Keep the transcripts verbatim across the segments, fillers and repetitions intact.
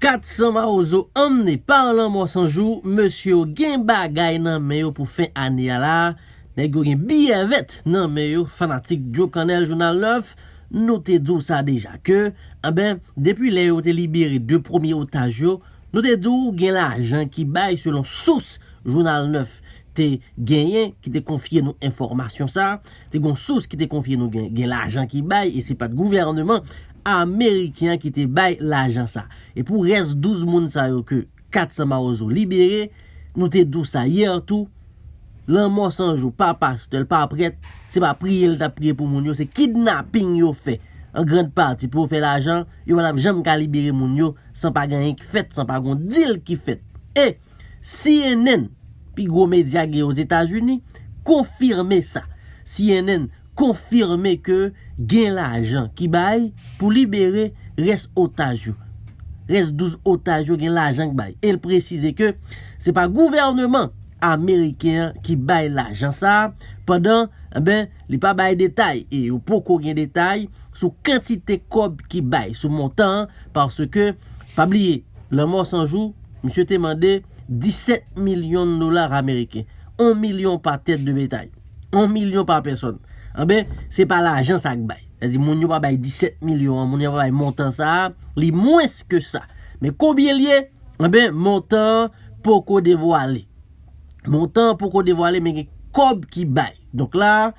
Kat san Mawozo anmne pa Lanmò San Jou, mesye yo gen bagay nan men yo pou fen ane a la. Nèg yo gen biyè vèt nan men yo, fanatik Djo Kannèl, Jounal nèf, nou te di w sa deja ke, anben, depi lè yo te libere de premye otaj yo, nou te di w gen lajan ki bay selon sous Jounal nèf te genyen, ki te konfye nou enfòmasyon sa. Te gon sous ki te konfye nou gen, gen lajan ki bay, e se pa t gouvènman ameriken an ki te bay lajan sa. E pou rès douz moun sa yo ke Kat san Mawozo libere, nou te di w sa yè tou, Lanmò San Jou pa pastè, l pa prèt, se pa priye l t ap priye pou moun yo, se kidnaping yo fè. An grand pati, pou yo fè lajan, yo pa t ap janm ka libere moun yo san pa gen anyen ki fèt, san pa gon dil ki fèt. E C N N, pi gwo medya gen Ozetazini, konfime sa. C N N konfime ke gen lajan ki bay pou libere rès otaj yo. Rès douz otaj yo gen lajan ki bay. E l presize ke se pa gouvènman ameriken an ki bay lajan sa a, pandan, enben, li pa bay detay, e yo poko gen detay sou kantite kòb ki bay, sou montan an, paske, pa bliye, Lanmò San Jou, misye te mande disèt milyon dola ameriken. On milyon pa tèt de betay. On milyon pa pèsòn. Anben, se pa lajan sa k bay. Sètadi, moun yo pa bay disèt milyon an, moun yo pa bay montan sa a, li mwens ke sa. Men konbyen l ye? Anben, montan an poko devwale. Montan an poko devwale, men gen kòb ki bay. Donk la,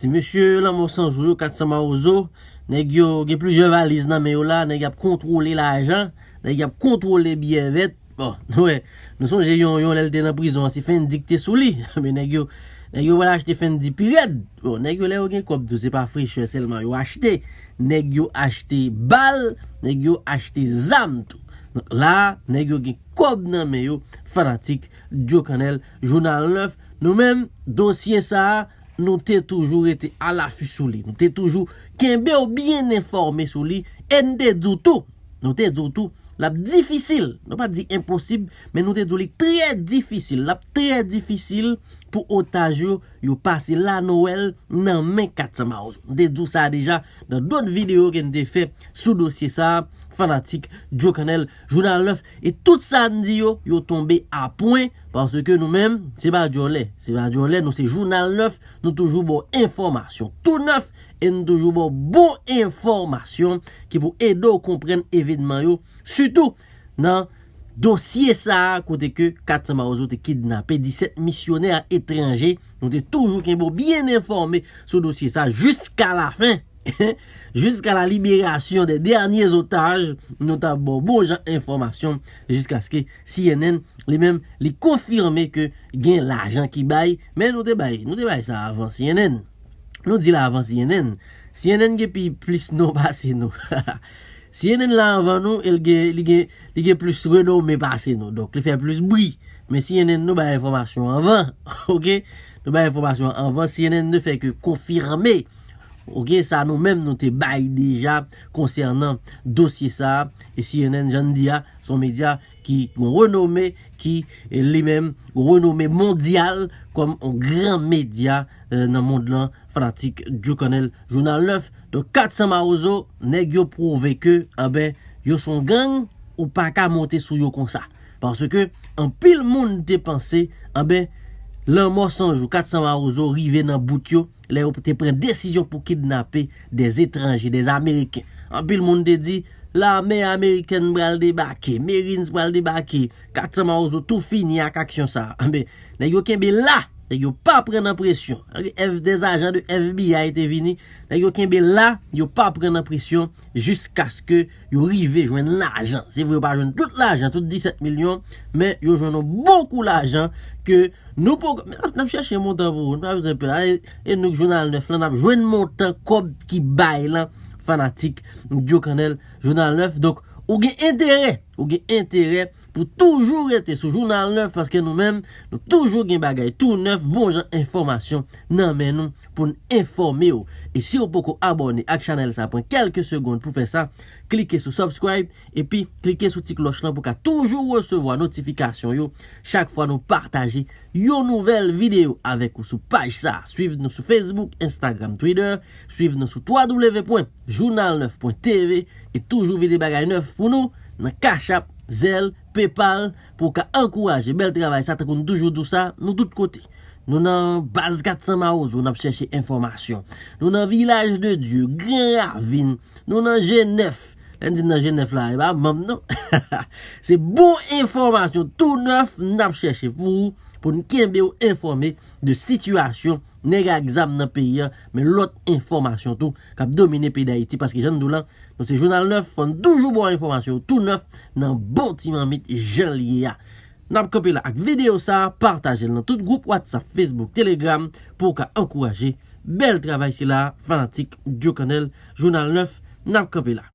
ti mesye Lanmò San Jou yo, Kat san Mawozo, nèg yo gen plizyè valiz nan men yo la, nèg y ap kontwole lajan, nèg y ap kontwole biyè vèt. Bon, nou wè, nou sonje yon, yon lè l te nan prizon an, se Fendi k te sou li. Men nèg yo, nèg yo pral achte Fendi pi rèd. Bon, nèg yo lè yo gen kòb tou, se pa frechè sèlman yo achte. Nèg yo achte bal, nèg yo achte zam tou. Donk la, nèg yo gen kòb nan men yo, fanatik Djo Kannèl, Jounal nèf. Nou menm, dosye sa a, nou te toujou rete alafi sou li. Nou te toujou kenbe w byen enfòme sou li. E n te di w tou, nou te di w tou, l ap difisil. Nou pa di enposib, men nou te di w li trè difisil. L ap trè difisil pou otaj yo, yo pase la Nwèl nan men Kat san Mawozo. Nou te di w sa deja nan dòt videyo ke n te fè sou dosye sa a, fanatik Djo Kannèl, Jounal nèf, e tout sa n di yo, yo tonbe a pwen, paske nou menm, se pa djòlè. Se pa djòlè, nou se Jounal nèf, nou toujou ba w enfòmasyon tou nèf, e nou toujou ba w bon enfòmasyon ki pou ede w konprann evènman yo, sitou nan dosye sa a, kote ke Kat san Mawozo te kidnape disèt misyonè etranje. Nou te toujou kenbe w byen enfòme sou dosye sa a jiska lafen. Jusqu'à la libération des derniers otages, nou t ap ba w bon jan enfòmasyon, jiskaske C N N, li menm, li konfime ke gen lajan ki bay, men nou te bay, nou te bay sa avan C N N. Nou di la avan C N N. C N N gen pi, plis non pase nou. C N N la avan nou, e l gen, li gen, li gen plis renome pase nou. Donk, li fè plis bri. Men C N N nou bay enfòmasyon anvan. Oke? Nou bay enfòmasyon anvan. C N N nou fè ke konfime. Oke? Sa nou menm nou te bay deja konsènan dosye sa a. E C N N, jan n di a, se yon medya ki gon renome, ki, e, li menm, gon renome mondyal kòm yon gran medya, e, nan mond lan, fanatik Djo Kannèl, Jounal nèf. Donk, Kat san Mawozo, nèg yo pwouve ke, anben, yo se yon gang, ou pa ka monte sou yo konsa. Paske anpil moun te panse, anben, Lanmò San Jou, Kat san Mawozo rive nan bout yo, lè yo te pran desizyon pou kidnape dè etranje, dè Ameriken. Anpil moun te di, lame amerikèn pral debake, Marines pral debake, Kat san Mawozo tou fini ak aksyon sa a. Anben, nèg yo kenbe la, nèg yo pa pran nan presyon. F, dè ajan de F B I te vini, nèg yo kenbe la, yo pa pran nan presyon jiskaske yo rive jwenn lajan. Se vre, yo pa jwenn tout lajan, tout disèt milyon, men yo jwenn yon bon kou lajan ke nou poko, n ap, n ap chèche montan pou ou, nou pa bezwen pè. E, e nou k Jounal nèf lan, n ap jwenn montan kòb ki bay lan, fanatik Djo Kannèl, Jounal nèf. Donk, ou gen enterè, ou gen enterè pou toujou rete sou Jounal nèf, paske nou menm, nou toujou gen bagay tou nèf, bon jan enfòmasyon nan men nou pou n enfòme w. E si w poko abòne ak chanèl sa, pran kèlke segonn pou fè sa, klike sou subscribe, epi klike sou ti klòch lan pou w ka toujou resevwa notifikasyon yo chak fwa nou pataje yon nouvèl videyo avèk ou sou paj sa. Swiv nou sou Facebook, Instagram, Twitter, swiv nou sou w w w pwen jounal nèf pwen t v e toujou vide bagay nèf pou nou nan Cash App, Zelle, PayPal, pou w ka ankouraje bèl travay sa, tankou n toujou di w sa, nou tout kote. Nou nan baz kat san Mawozo, n ap chèche enfòmasyon. Nou nan Vilaj de Dye, Gran Ravin, nou nan G nèf. Lè n di n nan G nèf la, e pa manm non. Se bon enfòmasyon tou nèf n ap chèche pou ou, pou n kenbe w enfòme de sitiyasyon nèg ak zam nan peyi a, men lòt enfòmasyon tou k ap domine peyi Dayiti, paske jan n di w lan, nou se Jounal nèf, fò n toujou ba w enfòmasyon yo tou nèf nan bon ti mamit jan l ye a. N ap kanpe la ak videyo sa a, pataje l nan tout gwoup WhatsApp, Facebook, Telegram pou w ka ankouraje bèl travay sila a, fanatik Joe Cannell, Jounal nèf, n ap kanpe la.